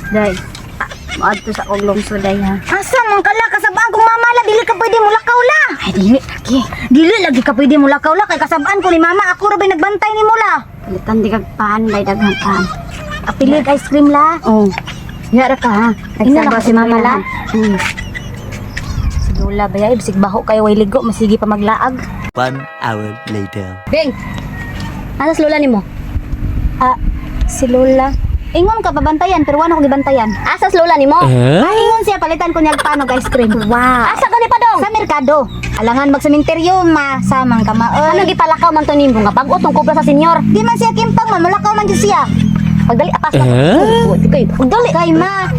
Day. Maadto sa akong lungsod, day, ha. Asa man kala kasabaan kong mama la dili ka pwede mulakaw la. Ay, dili lagi. Dili lagi ka pwede mulakaw la kay kasabaan ko ni mama ako ra bay nagbantay nimo la. Palitan di kag pan, day, daghang pan. Apilig ice cream la. Oh. Yara ka ha. Ina Nagsabaw na si mama la. Si Lola ba ya bisig baho kayo way ligo masigi pa maglaag. 1 hour later. Beng. Asa si lola nimo? Ah, si Lola. Ingon ka pabantayan pero wala ko gibantayan. Asa si lola nimo? Ah, ingon siya palitan ko niya panog ice cream. Wow. Asa gani pa dong? Sa merkado. Alangan magsementeryo ma samang kamaon. Ano gipalakaw man to nimo nga bag-o tong kubra sa senyor? Di man siya kimpang ma mulakaw man jud siya. Pagdali apas ka. Kay pagdali. Kay ma,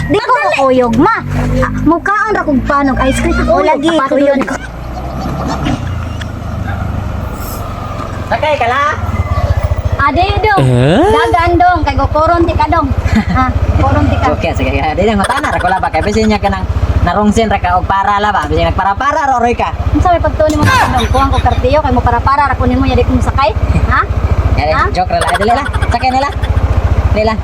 di ko makuyog ma. Ah, mukhaan ra kog panog ice cream. O lagi Apas kuyon. Sakay ka la. Ade dong. Dagan dong kay gokoron ti ka dong. Ha, koron di ka. Okay, sige. Di nang matana ra ko la ba kay bisin niya kanang narongsin ra ka og para la ba. Bisin nagpara-para ro roy ka. Unsa may pagtuon nimo dong? Kuwang ko kartiyo kay mo para-para ra ko nimo ya di ko mosakay. Ha? Dali, Ha? joke ra la. Dali la. Sakay nila. Dali la.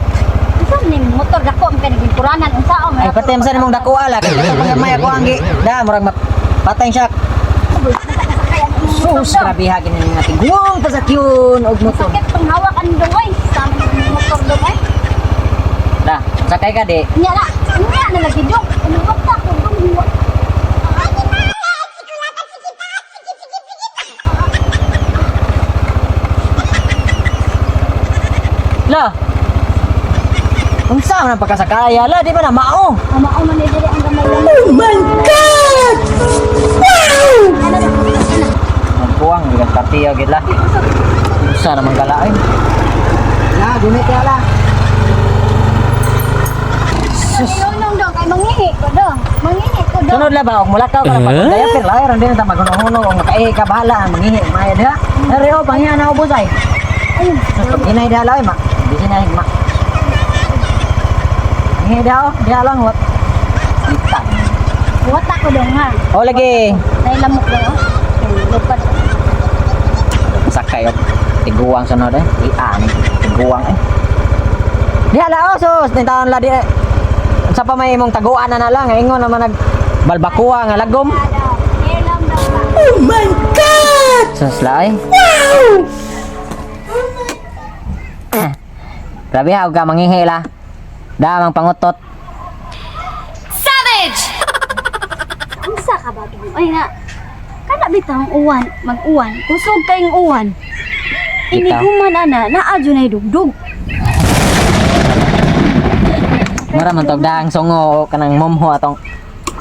Unsa ni motor dako man kay nagpuranan unsa o Ay pati sa nimong dakuha la kay gamay ako ang gi. Da murag patay siya. Sus, grabe ha gini nga tiguang pasakyon og motor. Sakit pang hawak ang dong oy. Sa motor dong oy. Da, sakay ka di. Nya la. Nya na lagi dong. Ano ba ta ko dong? La. Unsa man ang pagkasakaya la, di ba na mao? Mao man ni diri ang gamay lang. Oh my God! Wow! Kuwang bigat partiyo gid la. Unsa naman gala ay. La, gumit ya la. Sus. Nunong dong kay mangihi ko dong. Mangihi ko dong. Sunod la ba og mulakaw ka pa daya per la ron din ta maguno-huno og makaihi ka bahala ang mangihi maayo diha. Dari oh panghiya na ubos ay. Sus pag hinay diha la ay ma. Bisi na ma. Hinay diha oh, diha lang what. Kita. Wata ko dong ha. Oh lagi. Dahil lamok dong. Oh. Lupad. Sakay og tiguang sunod eh. Ia ni tiguang eh. Diha la oh sus, tintaon la di. Unsa pa may imong taguan na na lang ingon naman nag balbakuha nga lagom. Hair lang daw ba? Sus la ay. Wow! Grabe ha, huwag ka manghihi la. Damang pangutot. Unsa ka ba dong? Ay nga. Kana bitang uwan, mag-uwan. Kusog kayong uwan. Bitaw. Iniguman ana, naa jud nay dugdug. Mura man tog daang songo kanang momho atong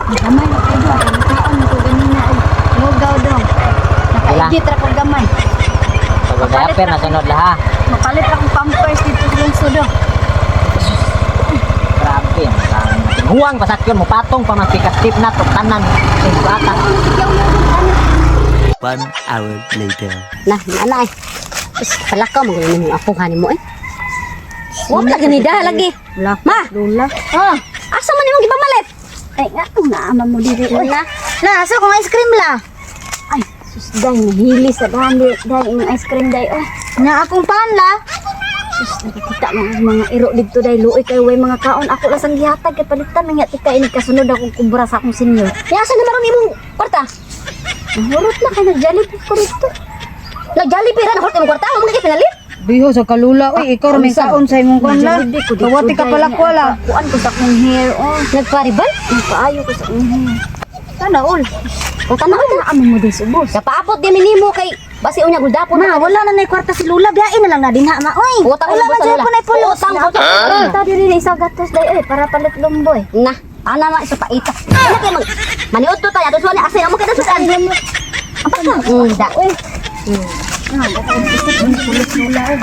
Gamay na kayo dong. Kaon ko ganina og lugaw dong. Nakaigit ra kog gamay. pagkagaper na sunod la ha. Mapalit ra kong pampers dito sa lungsod dong. Grabe ang huwang pasakyon mo patong pa man pikas tip na to tanan sing bata. 1 hour later. Na, ana ay. Is palakaw mo gani mo apuhan nimo eh. Wa pa gani dah lagi. Ma, Lola. oh, asa man imong gipamalit? Ay nga naa man mo diri oy. Na, La, asa kong ice cream la. Ay, sus day nahili sa dami day imong ice cream day oy. Nya akong pan la. Sus, nakakita mga mga iro dito day luoy kay way mga kaon ako lang sang gihatag kay palitan man nga tika ini kasunod akong kubra sa akong senyor. ya asa na maron imong kwarta? Nahurot na kay nag-Jollibee ko rito. Nag-Jollibee ra nahurot imong kwarta, mo gipinalit? Biho sa kalula, uy, ikaw ra may kaon sa imong kuan la. Nag-Jollibee ko dito, Kawati ka day. pala ko la. Kuan ko sa akong hair oh. Nagpariban? Nagpaayo ko sa akong hair. Sana all. O tanaw Ano na mo din subos. Kapaabot di minimo kay basi unya guldapon Ma, wala na nay kwarta si Lula, biyain na lang na dinha ma. Oy, Utang wala ko man sa jud Lola. po nay pulos. Utang ko sa Ta diri na isa gatos day oy para palit lumboy. Na, ana ma isa paita. Ano kay mag maniud to tayo ato ni asa mo kay dasuan. Apa ka? Da. Oy. Ah, baka isip mo pulos Lola oy.